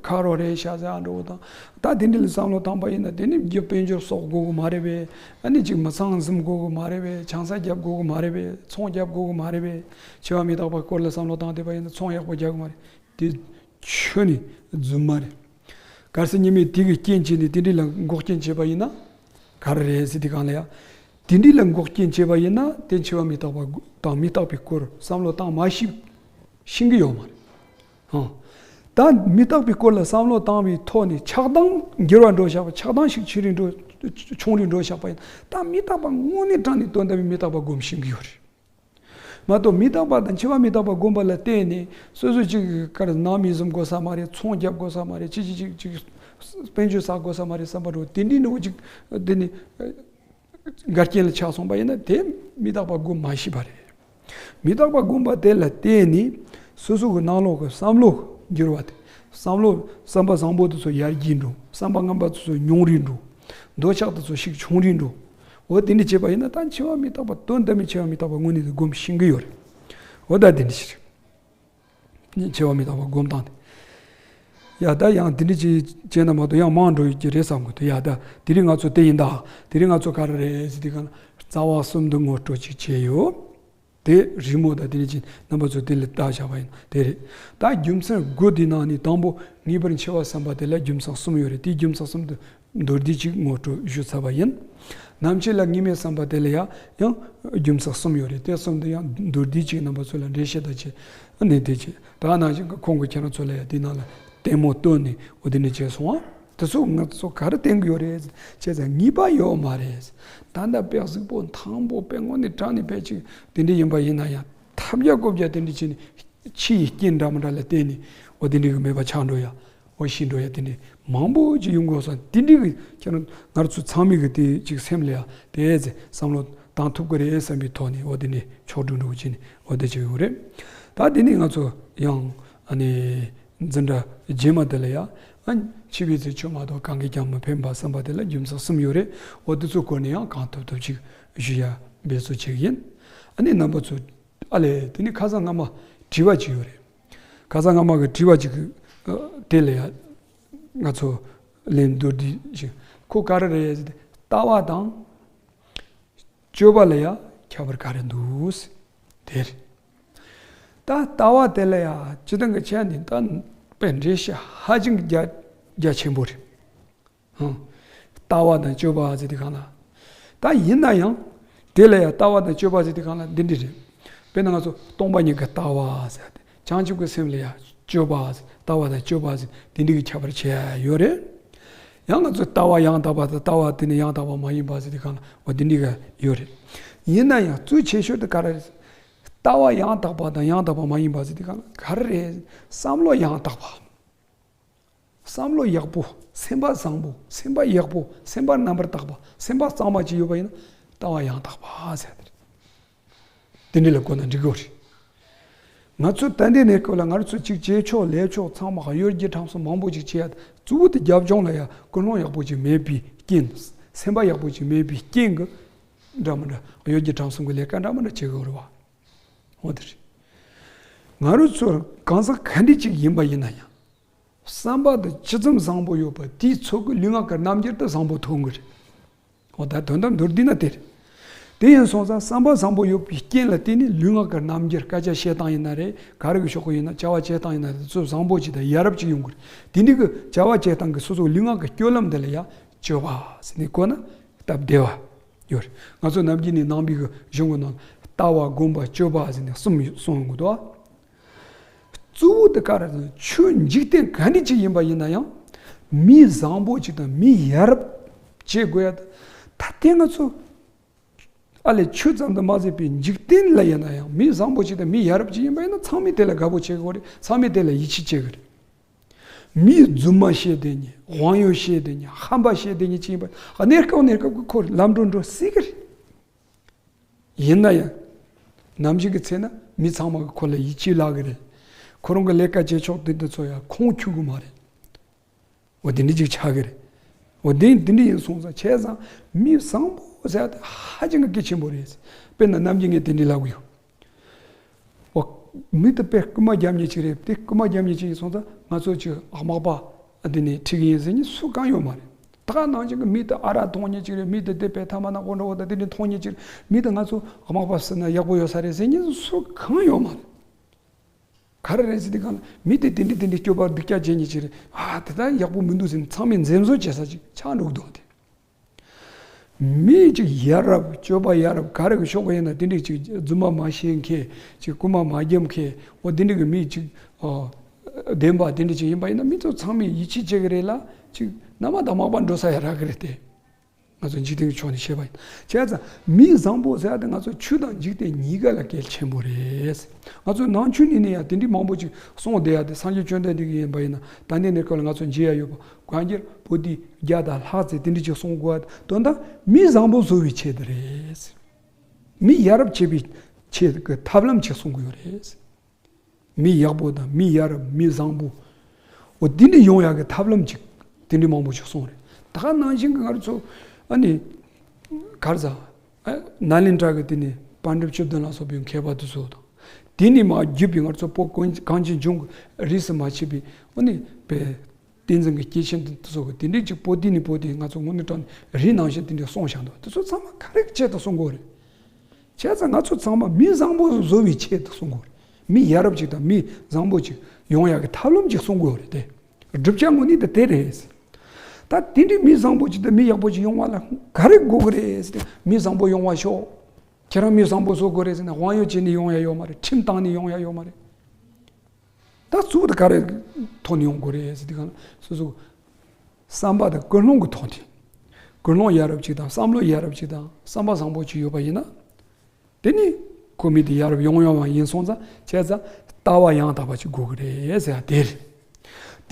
ཁག་རོགས་རེད་ཤག་ཟེར་ཨ་འགྲོ་བ་དང་། ད་དེ་འདྲ་ལ་བསམ་བློ་བཏང་པ་ཡིན་ན་དེ་ནི་རྒྱུ་དཔལ་འབྱོར་གསོག་དགོས་གི་མ་རེད་པས། ཨ་ནི་ཅིག་མི་ཚང་འཛིན་དགོས་གི་མ་རེད་པས། ཆང་ས་རྒྱབ་དགོས་གི་མ་རེད་པས། ཚོང་རྒྱབ་དགོས་གི་མ་རེད་པས། འཆི་བ་མི་རྟག་པའི་སྐོར་ལ་བསམ་བློ་བཏང་བསྡད་པ་ཡིན་ན་ཚོང་ཡག་པོ་རྒྱག་གི་མ་རེད། དེ་ཁྱོན་ནས་རྫུན་མ་རེད། གལ་སྲིད་ཉི་མས་དེ་གི་རྐྱེན་བྱས་ནས་དེ་འདྲ་ལ་འགོག་རྐྱེན་བྱས་པ་ཡིན་ན་ག་རེ་རེད་ཟེར་དུས་སྒང་ལ་ཡ། དེ་འདྲ་ལ་འགོག་རྐྱེན་བྱས་པ་ཡིན་ན་དེ་འཆི་བ་མི་རྟག་པ་དང་མི་རྟག་པའི་སྐོར་བསམ་བློ་བཏང་མ་ཤེས་ཤེས་ཀྱི་ཡོད་མ་རེད། ཧང་། ད་མི་རྟག་པའི་སྐོར་ལ་བསམ་བློ་བཏང་བའི་ཐོག་ནས་ཆགས་སྡང་འགྱུར་བ་འགྲོ་བཞག་པ། ཆགས་སྡང་ཞིག་ཆུང་རུ་འགྲོ་ཆུང་རུ་འགྲོ་བཞག་པ་ཡིན་ད་མི་རྟག་པ་དངོས་གནས་དྲང་གནས་དོན་དམ་པའི་མི་རྟག་པ་སྒོམ་ཤེས་ཀྱི་ཡོད་རེད། མ་གཏོགས་མི་རྟག་པ་དང་འཆི་བ་མི་རྟག་པ་སྒོམ་པ་ལ་བརྟེན་ནས་སོ་སོ་གཅིག་གི་ཀར་ནང་མི་བཟུང་དགོས་ས་མ་རེད། ཚོང་རྒྱབ་དགོས་ས་མ་རེད། ཅི་ཅི་ཅིག་ཅིག་དཔལ་འབྱོར་བསགས་དགོས་ས་མ་རེད་བསམ་པ་འགྲོ་དེ་འདྲའི་འགྲོ་ཅིག་དེ་ནི་འགལ་རྐྱེན་ལ་ཆགས་སོང་པ་ཡིན་ན་དེ་མི་རྟག་པ་སྒོམ་མ་ཤེས་པ་རེད། མི་རྟག་པ་སྒོམ་པ་དེ་ལ་བརྟེན་ནས་སོ་སོ་གི་ནང་ལོགས་ཀྱི་བསམ་བློ་འགྱུར་བ་དེ། བསམ་བློ་བསམ་པ་བཟང་པོ་དེ་ཚོ་ཡར་རྒྱས་འགྲོ། བསམ་པ་ངན་པ་དེ་ཚོ་ཉུང་རུ་འགྲོ། འདོད་ཆགས་དེ་ཚོ་ཞིག་ཆུང་རུ་འགྲོ། འོ་དེ་འདྲ་བྱས་པ་ཡིན་ན་ད་འཆི་བ་མི་རྟག་པ་དོན་དམ་པའི་འཆི་བ་མི་རྟག་པ་དངོས་གནས་དེ་སྒོམ་ཤེས་ཀྱི་ཡོད་རེད། འོ་ད་དེ་འདྲ་ཞིག་རེད། འཆི་བ་མི་རྟག་པ་སྒོམ་སྟངས་དེ། ཡ་ད་ཡང་དེ་འདྲ་ཅིག་བྱས་ན་མ་གཏོགས་ཡང་མང་འགྲོ་ཡི་ཅིག་རེད་བསམ་གི་འདུག་ཡ་ད་དེ་རིང་ང་ཚོ་དེ་ཡིན་ད། དེ་རིང་ང་ཚོ་ག་རེ་རེད་ཟེར་དུས་སྒང་ལ་རྩ་བ་གསུམ་དུ་ངོ་སྤྲོད་ཅིག་བྱས་ཡོད། དེ་རི་མོ་དང་དེ་ནས་ཅིག་རྣམ་པ་ཚོ་དེ་ལ་བལྟ་བཞག་པ་ཡིན་དེ་རེད། ད་རྒྱུ་མཚན་དགུ་དེ་ནང་ནས་དང་པོ་ངེས་པར་འཆི་བ་བསམ་པ་དེ་ལ་རྒྱུ་མཚན་གསུམ་ཡོད་རེད། དེའི་རྒྱུ་མཚན་གསུམ་དུ་མདོར་བསྡུས་ཅིག་ངོ་སྤྲོད་ཞུ་ཚར་བ་ཡིན། ནམ་འཆི་ལ་ངེས་མེད་བསམ་པ་དེ་ལ་ཡང་ཡང་རྒྱུ་མཚན་གསུམ་ཡོད་རེད། དེ་གསུམ་དུ་ཡང་མདོར་བསྡུས་ཅིག་རྣམ་པ་ཚོ་ལ་འགྲེལ་བཤད་དང་བཅས་ཨ་ནི་དེ་བྱས་ད་ནང་བཞིན་གྱི་ཁོང་གི་ཁྱེད་རང་ཚོ་ལ་ཡང་དེ་ནང་ལ་ལྟད་མོ་བཏོན་ནས་འོ་དེ་ནས་བྱས་སོང་ཨ། དེ་ཚོ་ང་ཚོ་ག་རེ་བསྟན་གྱི་ཡོད་རེད་བྱས་ཙང་ངེས་པ་ཡོད་མ་རེད། ད་ལྟ་དཔེ་གཟུགས་པོ་ཐང་པོ་དཔེ་དངོས་གནས་དྲང་གནས་དཔེ་ཅིག་དེ་འདྲ་ཡིན་པ་ཡིན་ན་ཡང་ཐབས་བརྒྱ་བཀོད་བརྒྱ་དེ་འདྲ་བྱས་ནས་འཆི་ཡི་རྐྱེན་འདྲ་མི་འདྲ་ལ་བརྟེན་ནས་འོ་དེ་འདྲ་གི་མེད་པ་ཆགས་འགྲོ་ཡ། འོ་ཤི་འགྲོ་ཡ་དེ་འདྲ་མང་པོ་ཅིག་ཡོང་དགོས་སོང་། དེ་འདྲ་གི་ཁྱེད་རང་ང་ཚོ་ཚང་མས་གི་དེ་ཅིག་སེམས་ལ་ཡ་དེ་ཚེ་བསམ་བློ་བཏང་ཐུབ་ཀྱི་རེད་བསམ་པའི་ཐོག་ནས་འོ་དེ་འདྲ་ཕྱོགས་སྒྲིག་འགྲོ་གི་ཅིག་ནས་འོ་དེ་ཅིག་ཡོང་རེད། ད་དེ་ནས་ང་ཚོ་ཡང་ཨ་ནི་འཛིན་གྲྭ་རྗེས་མ་དེ་ལ་ཡ་ཨ་འཆི་བའི་ཚེ་ཆོས་མ་གཏོགས་གང་གིས་ཀྱང་མི་ཕན་པ་བསམ་པ་དེ་ལ་རྒྱུ་མཚན་གསུམ་ཡོད་རེད། འོ་དེ་ཚོ་སྐོར་ནས་ཡང་གང་ཐུབ་ཐུབ་ཅིག་ཞུ་ཡ་འབད་རྩོལ་བྱེད་ཀྱི་ཡིན། ཨ་ནི་རྣམ་པ་ཚོ་ཨ་ལས་དེ་ནི་ཁ་སང་སྔ་མ་དྲི་བ་ཅིག་ཡོད་རེད། ཁ་སང་སྔ་མ་གི་དྲི་བ་ཅིག་གི་ཨ་དེ་ལ་ཡ་ང་ཚོ་ལན་མདོར་བསྡུས་ཤིག་ཁོ་ག་རེ་རེད་ཟེར་ཏེ་ལྟ་བ་དང་སྤྱོད་པ་ལ་ཡ་ཁྱད་པར་ག་རེ་འདུག་ཟེར་དེ་རེད། ད་ལྟ་བ་དེ་ལ་ཡ་སྤྱིར་བཏང་གི་ཆ་ནས་ད་དཔེ་འགྲེལ་བཤད་ཧ་ཅང་གི་རྒྱ་རྒྱ་ཆེན་པོ་རེད། ཧང་། ལྟ་བ་དང་སྤྱོད་པ་ཟེར་དུས་སྒང་ལ། ད་ཡིན་ན་ཡང་། དེ་ལ་ཡང་ལྟ་བ་དང་སྤྱོད་པ་ཟེར་དུས་སྒང་ལ་འདི་འདྲ་རེད། དཔེར་ན་ང་ཚོ་སྟོང་པ་ཉིད་ཀྱི་ལྟ་བ་ཟེར་ཏེ། བྱང་ཆུབ་ཀྱི་སེམས་ལ་ཡང་སྤྱོད་པ་ཟེར། ལྟ་བ་དང་སྤྱོད་པ་ཟེར་དེ་འདྲ་གི་ཁྱད་པར་ཕྱེ་ཡ་ཡོད་རེད། ཡང་ང་ཚོ་ལྟ་བ་ཡང་དག་པ་དང་ལྟ་བ་དེ་ནི་ཡང་དག་པ་མ་ཡིན་པ་ཟེར་དུས་སྒང་ལ་འོ་དེ་འདྲ་གི་ཡོད་རེད། ཡིན་ན་ཡང་གཙོ་ཆེ་ཤོས་དེ་ག་རེ་རེད། ལྟ་བ་ཡང་དག་པ་དང་ཡང་དག་པ་མ་ཡིན་པ་ཟེར་དུས་སྒང་ལ་ག་རེ་རེད། བསམ་བློ་ཡང་དག་པ། བསམ་བློ་ཡག་པོ། སེམས་པ་བཟང་པོ། སེམས་པ་ཡག་པོ། སེམས་པ་རྣམ་པར་དག་པ། སེམས་པ་གཙང་མ་ཅིག་ཡོད་པ་ཡིན་ན་ལྟ་བ་ཡང་དག་པ་ཟེར་དེ་འདྲ་ལ་གོ་ན་འགྲིག་གི་རེད། ང་ཚོ་ད་ལྟའི་གནས་སྐབས་ལ་ང་ཚོ་ཅིག་བྱེད་ཕྱོགས་ལས་ཕྱོགས་ཚང་མ་གཡོ་སྒྱུ་ཁྲམ་གསུམ་མང་པོ་ཅིག་བྱེད་ཡ་གཙོ་བོ་དེ་རྒྱབ་ལྗོངས་ལ་ཡ་ཀུན་སློང་ཡག་པོ་ཅིག་མེད་པའི་རྐྱེན། སེམས་པ་ཡག་པོ་ཅིག་མེད་པའི་རྐྱེན་གྱིས་འདྲ་མི་འདྲ་གཡོ་སྒྱུ་ཁྲམ་གསུམ་གྱི་ལས་ཀ་འདྲ་མི་འདྲ་བྱེད་གི་ཡོད་རེད་བ། འོ་དེ་རེད། ང་རང་ཚོ་གང་ཟག་ག་འདྲ་ཅིག་ཡིན་པ་ཡིན་ན་ཡང་། བསམ་པ་དང་ཅི་ཙམ་བཟང་པོ་ཡོད་པ་དེའི་ཚོད་ཀྱིས་ལུས་ངག་གི་རྣམ་འགྱུར་དེ་བཟང་པོ་ཐོན་གྱི་རེད། འོ་ད་དོན་དམ་མདོར་བསྡུས་ན་དེ་རེད། དེ་ཡིན་སོང་ཙང་བསམ་པ་བཟང་པོ་ཡོད་པའི་རྐྱེན་ལ་བརྟེན་ནས་ལུས་ངག་གི་རྣམ་འགྱུར་སྐད་ཆ་བཤད་སྟངས་ཡིན་ན་རེད། ག་རེ་གི་ཕྱོགས་ཀྱི་ཡིན་ན་བྱ་བ་བྱེད་སྟངས་ཡིན་ན་རེད། དེ་ཚོ་བཟང་པོ་ཅིག་དང་ཡ་རབས་ཅིག་ཡོང་གི་རེད། དེ་འདྲ་གི་བྱ་བ་བྱེད་སྟངས་ཀྱི་སོ་སོའི་ལུས་ངག་གི་སྤྱོད་ལམ་དེ་ལ་ཡང་སྤྱོད་པ་ཟེར་ནས་གོ་ན་སྟབས་བདེ་བ་ཡོད་རེད། ང་ཚོ་ནམ་རྒྱུན་ནས་ནང་པའི་གི་གཞུང་གི་ནང་ལྟ་བ་སྒོམ་པ་སྤྱོད་པ་ཟེར་ནས་གསུམ་གསུངས་ཡོང་གི་འདུག་ཨ། གཙོ་བོ་དེ་ག་རེ་ཟེར་ན། ཆོས་འཇིག་རྟེན་ག་འདྲ་ཅིག་ཡིན་པ་ཡིན་ན་ཡང་། མི་བཟང་པོ་ཅིག་དང་མི་ཡ་རབས་བྱེད་དགོས་ཡ་དེ། ད་དེ་ང་ཚོ་ཨ་ལས་ཆོས་ཙམ་དུ་མ་ཟད་པའི་འཇིག་རྟེན་ལ་ཡིན་ན་ཡང་། མི་བཟང་པོ་ཅིག་དང་མི་ཡ་རབས་ཅིག་ཡིན་པ་ཡིན་ན། ཚང་མས་དེ་ལ་དགའ་པོ་བྱེད་དགོས་རེད། ཚང་མས་དེ་ལ་ཡིད་ཆེས་བྱེད་དགོས་རེད། མིས་རྫུན་མ་བཤད་བསྡད་མཁན། དབང་ཡོད་བཤད་བསྡད་མཁན། ཧམ་པ་བཤད་བསྡད་མཁན་ཅིག་ཡིན་པ། གནས་སྐབས་གནས་སྐབས་ཀྱི་ཁོ་ལམ་འགྲོ་འགྲོ་སྲིད་ཀྱི་རེད། ཡིན་ན་ཡང་། ནམ་ཞིག་གི་ཚེ་ན་མི་ཚང་མ་གི་ཁོ་ལ་ཡིད་ཆེས་ལག་གི་རེད། ཁོ་རང་གི་ལས་ཀ་བྱེད་ཕྱོགས་དེ་འདི་ཚོ་ཡང་ཁུངས་འཁྱོལ་གི་མ་རེད། འོ་དེ་འདྲ་ཅིག་ཆགས་ཀྱི་རེད། འོ་དེ་དེ་འདྲ་ཡིན་སོང་ཙང་། བྱས་ཙང་མི་བཟང་པོ་ཟེར་ཡ་དེ་ཧ་ཅང་གི་གལ་ཆེན་པོ་རེད། དཔེར་ན་ནམ་རྒྱུན་ངས་དེ་འདྲ་ལབ་གི་ཡོད། འོ། མི་དེ་དཔེ་རྐུན་མ་རྒྱབ་མཁན་ཅིག་རེད། དེ་རྐུན་མ་རྒྱབ་མཁན་ཅིག་ཡིན་སོང་ཙང་། ང་ཚོ་ཅིག་དམག་པ་འདི་ནས་ཁྲིད་ཀྱི་ཡིན་ཟེར་མཁན་སུ་གང་ཡོད་མ་རེད། ད་ག་ནང་བཞིན་གྱི་མི་དེ་ཨ་རག་འཐུང་མཁན་ཅིག་རེད། མི་དེ་དེ་དཔེ་ཐ་མག་ནག་པོ་འདྲ་བོ་དང་དེ་འདྲ་འཐུང་མཁན་ཅིག་རེད། མི་དེ་ང་ཚོ་དམག་པ་ཟེར་ན་ཡག་པོ་ཡོད་ས་རེད་ཟེར་མཁན་སུ་གང་ཡོད་མ་རེད། ག་རེ་རེད་ཟེར་དུས་སྒང་ལ། མི་དེ་དེ་འདྲ་དེ་འདྲ་སྤྱོད་པ་སྡུག་ཅག་བྱེད་མཁན་ཅིག་རེད། ཨ། དེ་ད་ཡག་པོ་མི་འདུག་ཟེར་ནས་ཚང་མས་འཛེམ་ཟོན་བྱེད་ས་ཅིག་ཆགས་འགྲོ་གི་འདུག་སྟེ། མི་ཅིག་ཡ་རབས། སྤྱོད་པ་ཡ་རབས། ག་རེ་གི་ཕྱོགས་གི་ཡིན་ན། དེ་འདྲ་ཅིག་རྫུན་མ་མ་བཤད་མཁན། ཅིག་རྐུན་མ་མ་རྒྱབ་མཁན། འོ་དེ་འདྲ་གི་མི་ཅིག་ཨ། བདེན་པ་དེ་འདྲ་ཅིག་ཡིན་པ་ཡིན་ན། མི་ཚོ་ཚང་མས་ཡིད་ཆེས་བྱེད་ཀྱི་རེད་ལ། ཅིག་མནའ་མ་དང་མག་པ་འགྲོ་ས་ཡ་རག་གི་རེད་དེ། ང་ཚོ་འཇིག་རྟེན་གྱི་ཕྱོགས་ནས་བཤད་པ་ཡིན། བྱས་ཙང་མི་བཟང་པོ་ཟེར་ཡ་དེ་ང་ཚོ་ཆོས་དང་འཇིག་རྟེན་གཉིས་ཀ་ལ་གལ་ཆེན་པོ་རེད། ང་ཚོ་ནང་ཆོས་ནས་ནས་ཡང་དེ་འདྲའི་མང་པོ་ཅིག་གསུངས་བསྡད་ཡ་དེ། སངས་རྒྱས་བཅོམ་ལྡན་འདས་ཀྱིས་ཡིན་པ་ཡིན་ན། ད་ལྟའི་གནས་སྐབས་ལ་ང་ཚོ་མཇལ་ཡ་ཡོད་པ། བཀའ་འགྱུར་པོ་ཏི་བརྒྱ་དང་ལྷག་ཙམ་དེ་འདྲ་ཅིག་གསུང་དགོས་པ་དེ། དོན་དག་མི་བཟང་པོ་བཟོ་བའི་ཆེད་དུ་རེད། མི་ཡ་རབས་བྱེད་པའི་ཆེད་ཀྱི་ཐབས་ལམ་ཅིག་གསུང་གི་ཡོད་རེད། མི་ཡག་པོ་དང་མི་ཡ་རབས། མི་བཟང་པོ། འོ་དེ་འདྲ་ཡོང་ཡག་གི་ཐབས་ལམ་ཅིག་དེ་འདྲ་མང་པོ་ཞིག་གསུངས་རེད། ད་ག་ནང་བཞིན་གྱི་ང་རང་ཚོ་ཨ་ནི་ག་རེ་ཟ། ཨ། ནཱ་ལེནྡྲ་གི་དེ་ནས་པཎ་གྲུབ་བཅུ་བདུན་ལ་སོགས་པའི་མཁས་པ་དེ་ཚོ་དང་། དེ་ནས་མར་བརྒྱུད་པའི་ང་རང་ཚོ་བོད་གངས་གངས་ཅན་ལྗོངས་ཀྱི་རིས་སུ་མ་ཆད་པའི། འོ་ནི་བོད་བསྟན་འཛིན་གྱི་སྐྱེས་ཆེན་དེ་ཚོ་གིས་དེ་འདྲའི་ཅིག་པོ་ཏི་ནས་པོ་ཏི་ང་ཚོ་དངོས་གནས་དྲང་གནས་རི་ནང་བཞིན་དེ་འདྲའི་གསུངས་བཞག་འདུག། དེ་ཚོ་ཚང་མ་ག་རེ་གི་ཆེད་དུ་གསུང་གི་ཡོད་རེད། བྱས་ཙང་ང་ཚོ་ཚང་མ་མི་བཟང་པོ་བཟོ་བའི་ཆེད་དུ་གསུང་གི་ཡོད་རེད། མི་ཡ་རབས་ཅིག་དང་མི་བཟང་པོ་ཅིག་ཡོང་ཡག་གི་ཐབས་ལམ་ཅིག་གསུང་གི་ཡོད་རེད་དེ། བསྒྲུབ་བྱ་དངོས་གནས་དེ་དེ་རེད། ད་དེ་འདྲའི་མི་བཟང་པོ་ཅིག་དང་མི་ཡག་པོ་ཅིག་ཡོང་བ་ལ་ག་རེ་དགོས་ཀྱི་རེད་ཟེར་ཏེ། མི་བཟང་པོ་ཡོང་བ་ཤོག། ཁྱེད་རང་མི་བཟང་པོ་བཟོ་དགོས་རེད་ཟེར་ན། དབང་ཡོད་བྱས་ནས་ཡོང་ཡ་ཡོད་མ་རེད། ཁྲིམས་བཏང་ནས་ཡོང་ཡ་ཡོད་མ་རེད། ད་གཙོ་བོ་དེ་ག་རེ་ཐོག་ནས་ཡོང་དགོས་རེད་ཟེར་དུས་སྒང་ལ། སོ་སོ་བསམ་པ་དང་ཀུན་སློང་གི་ཐོག་ནས། ཀུན་སློང་ཡ་རབས་ཅིག་དང་བསམ་བློ་ཡ་རབས་ཅིག་དང་བསམ་པ་བཟང་པོ་ཅིག་ཡོད་པ་ཡིན་ན། དེ་ནི་ཁོ་མི་དེ་ཡ་རབས་ཡོང་ཡོང་བ་ཡིན་སོང་ཙང་། བྱས་ཙང་ལྟ་བ་ཡང་དག་པ་ཅིག་དགོས་ཀྱི་རེད་ཟེར་ཡ་དེ་རེད།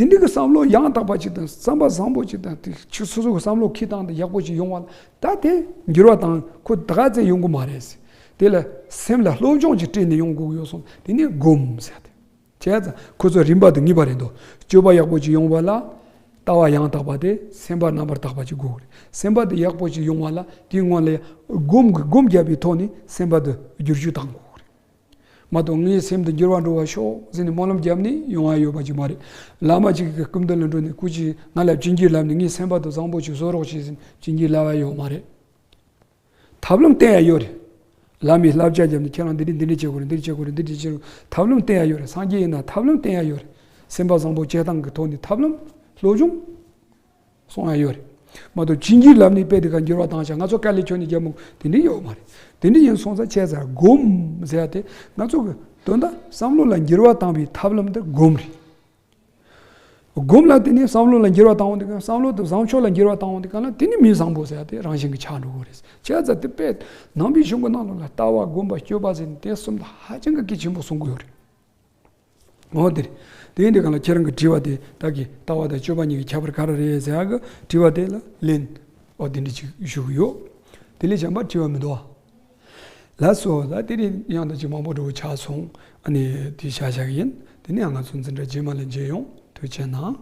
དེ་འདྲ་གི་བསམ་བློ་ཡང་དག་པ་ཅིག་དང་བསམ་པ་བཟང་པོ་ཅིག་དང་། དེ་ཆོས་སོ་སོ་གི་བསམ་བློ་འཁྱེར་སྟངས་དེ་ཡག་པོ་ཅིག་ཡོང་བ་ལ། ད་དེ་འགྱུར་བ་དང་ཁོ་ད་ག་ཚད་ཡོང་གི་མ་རེད་ཟེར། དེ་ལ་སེམས་ལ་སློབ་སྦྱོང་ཅིག་སྤྲད་ནས་ཡོང་དགོས་ཀྱི་ཡོད་སོང་། དེ་ནི་སྒོམ་ཟེར་ཏེ། བྱས་ཙང་ཁོ་ཚོ་རིམ་པ་དེ་ངེས་པ་རེད་འདུག། སྤྱོད་པ་ཡག་པོ་ཅིག་ཡོང་བ་ལ་ལྟ་བ་ཡང་དག་པ་དེ་སེམས་པ་རྣམ་པར་དག་པ་ཅིག་དགོས་ཀྱི་རེད། སེམས་པ་དེ་ཡག་པོ་ཅིག་ཡོང་བ་ལ་དེའི་སྔོན་ལ་སྒོམ་གྱི། སྒོམ་རྒྱབ་པའི་ཐོག་ནས་སེམས་པ་དེ་བསྒྱུར་བཅོས་བཏང་དགོས་ཀྱི་རེད། མ་གཏོགས་ངའི་སེམས་དེ་འགྱུར་བ་འགྲོ་བ་ཤོག་ཟེར་ནས་སྨོན་ལམ་བརྒྱབ་ནས་ཡོང་ཡ་ཡོད་པ་ཅིག་མ་རེད། བླ་མ་ཅིག་གི་སྐུ་མདུན་ལ་འགྲོ་ནས་སྐུ་མཁྱེན་ང་ལ་བྱིན་གྱིས་བརླབས་ནས་ངའི་སེམས་པ་དེ་བཟང་པོ་ཅིག་བཟོ་རོགས་བྱེད་ཟེར་ནས་བྱིན་གྱིས་བརླབས་ཡ་ཡོད་མ་རེད། ཐབས་ལམ་བསྟན་ཡ་ཡོད་རེད། བླ་མས་བསླབ་བྱ་བརྒྱབ་ནས་ཁྱེད་རང་འདི་འདྲ་འདི་འདྲ་བྱེད་དགོས་རེད། འདི་འདྲ་བྱེད་དགོས་རེད། འདི་འདྲ་བྱེད་དགོས། ཐབས་ལམ་བསྟན་ཡ་ཡོད་རེད། སངས་རྒྱས་ཡིན་ན་ཐབས་ལམ་བསྟན་ཡ་ཡོད་རེད། སེམས་པ་བཟང་པོ་བྱེད་སྟངས་ཀྱི་ཐོག་ནས་ཐབས་ལམ་སློབ་སྦྱོང་གསུང་ཡ་ཡོད་རེད། མ་གཏོགས་བྱིན་གྱིས་བརླབས་ནས་དཔེ་དེ་ག་འགྱུར་བ་བཏང་བྱ། ང་ཚོ་དཀའ་ལས་ཁྱོན་ནས་རྒྱབ་མོ་དེ་འདྲ་ཡོད་མ་རེད། དེ་འདྲ་ཡིན་སོང་ཙང་། བྱས་ཙང་སྒོམ་ཟེར་ཡ་དེ་ང་ཚོ་གི་དོན་དག་བསམ་བློ་ལ་འགྱུར་བ་བཏང་བའི་ཐབས་ལམ་དེ་སྒོམ་རེད། སྒོམ་ལ་བརྟེན་ནས་བསམ་བློ་ལ་འགྱུར་བ་བཏང་འོང་དུས། བསམ་བློ་དེ་བཟང་ཕྱོགས་ལ་འགྱུར་བ་བཏང་འོང་དུས་སྒང་ལ། དེ་ནི་མི་བཟང་པོ་ཟེར་ཡ་དེ་རང་བཞིན་གྱིས་ཆགས་འགྲོ་གི་རེད། བྱས་ཙང་དེ་དཔེ་ནང་པའི་གཞུང་གི་ནང་ལོགས་ལ་ལྟ་བ། སྒོམ་པ། སྤྱོད་པ་ཟེར་ནས་དེ་གསུམ་དེ་ཧ་ཅང་གི་གལ་ཆེན་པོ་གསུང་གི་ཡོད་རེད། འོ་དེ་རེད། དེ་ཡིན་དུས་སྒང་ལ་ཁྱེད་རང་གི་དྲི་བ་དེ། བདག་གིས་ལྟ་བ་དང་སྤྱོད་པ་གཉིས་ཀྱི་ཁྱད་པར་ག་རེ་རེད་ཟེར་ཡ་གི་དྲི་བ་དེ་ལ་ལན། འོ་དེ་འདྲ་ཅིག་ཞུ་གི་ཡོད། དེ་ལས་གཞན་པ་དྲི་བ་མི་འདུག་ཨ། ལགས་སོ། ད་དེ་རིང་ཡང་ད་ཅིག་མང་པོ་འདྲ་བོ་ཆགས་སོང་། ཨ་ནི་དེ་བཞག་བཞག་གི་ཡིན། དེ་ནས་ཡང་ང་ཚོ་འཛིན་གྲྭ་རྗེས་མ་ལ་མཇལ་ཡོང་། ཐུགས་རྗེ་གནང་།